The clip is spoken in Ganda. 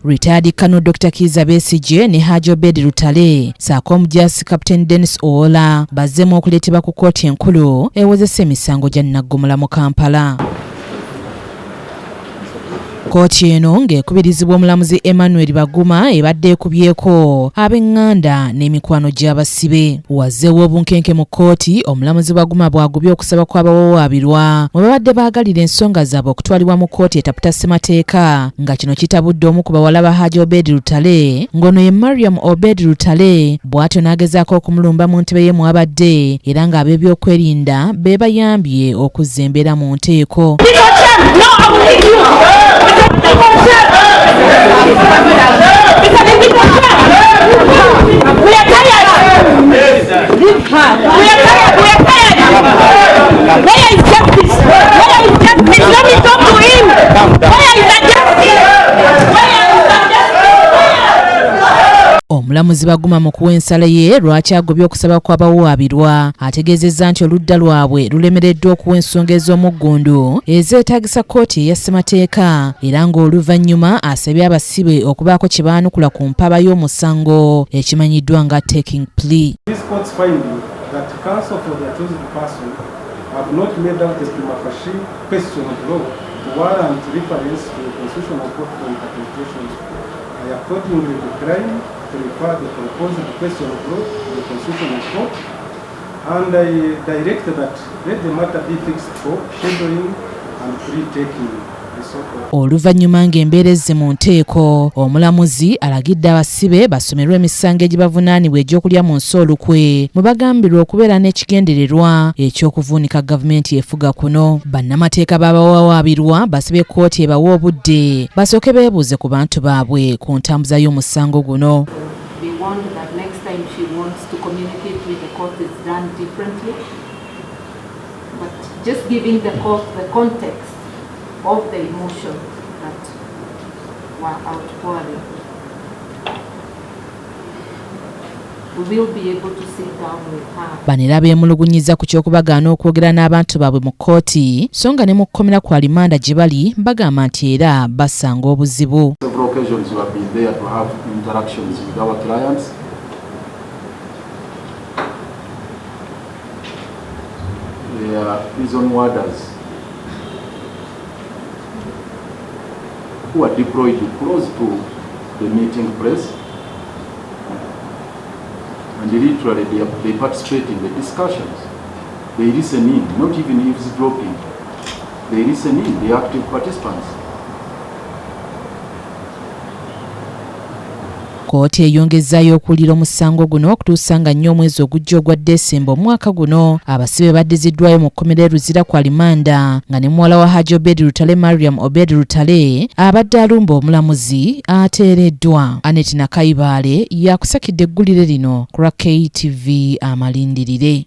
Retired Colonel Dr. Kiiza Besigye ne Haji Obed Lutale ssaako omujaasi Captain Denis Oola bazzeemu okuleetebwa ku kkooti enkulu ewozesa emisango gya nnaggomola mu Kampala. Kkooti eno ng'ekubirizibwa omulamuzi Emmanuel Baguma ebadde ekubyeko ab'enganda n'emikwano gy'abasibe. Wazzeewo obunkenke mu kkooti omulamuzi Baguma bw'agobye okusaba kw'abawawaabirwa mwe babadde baagalira ensonga zaabwe okutwalibwa mu kkooti etaputa ssemateeka nga kino kitabudde omu ku bawala ba Haji Obed Lutale ng'ono ye Mariam Obed Lutale bw'atyo n'agezaako okumulumba mu ntebe ye mw'abadde era ng'ab'ebyokwerinda be bayambye okuzza embeera mu nteeko. Omulamuzi Baguma mu kuwa ensala ye lwaki agobye okusaba kw'abawawaabirwa ategeezezza nti oludda lwabwe lulemereddwa okuwa ensonga ez'omuggundu ezeetaagisa kkooti eya ssemateeka era ng'oluvannyuma asabye abasibe okubaako kye baanukula ku mpaaba y'omusango ekimanyiddwa nga taking plea. This court's finding that counsel for the accused person have not made out a prima facie question of law to warrant reference to the Constitutional Court for interpretation. I accordingly decline to refer the proposed question of law to the Constitutional Court and I direct that let the matter be fixed for scheduling and pre-taking. Oluvannyuma ng'embeera ezze mu nteeko, omulamuzi alagidde abasibe basomerwe emisango egibavunaanibwa egy'okulya mu nsi olukwe mwe bagambirwa okubeera n'ekigendererwa eky'okuvuunika gavumenti efuga kuno. Bannamateeka b'abawawaabirwa basabye kkooti ebawe obudde basooke beebuuze ku bantu baabwe ku ntambuza y'omusango guno. Be warned that next time she wants to communicate with the court it's done differently. But just giving the court the context of the emotion that were outpouring. We will be able to sit down with her. Bano era beemulugunyizza ku ky'okubagaana okwogera n'abantu baabwe mu kkooti so nga ne mu kkomera ku alimanda gye bali bagamba nti era basanga obuzibu. Several occasions we have been there to have interactions with our clients. They are prison warders who are deployed close to the meeting place and literally they participate in the discussions. They listen in, not even eavesdropping. They listen in, the active participants. Kkooti eyongezzaayo okuwulira omusango guno okutuusa nga nnya omwezi ogujja ogwa Desemba omwaka guno. Abasibe baddiziddwayo mu kkomera e Luzira ku alimanda nga ne muwala wa Haji Obed Lutale Mariam Obed Lutale abadde alumba omulamuzi ateereddwa. Annet Nakayibaale yakusakidde eggulire lino ku lwa KTV Amalindirire.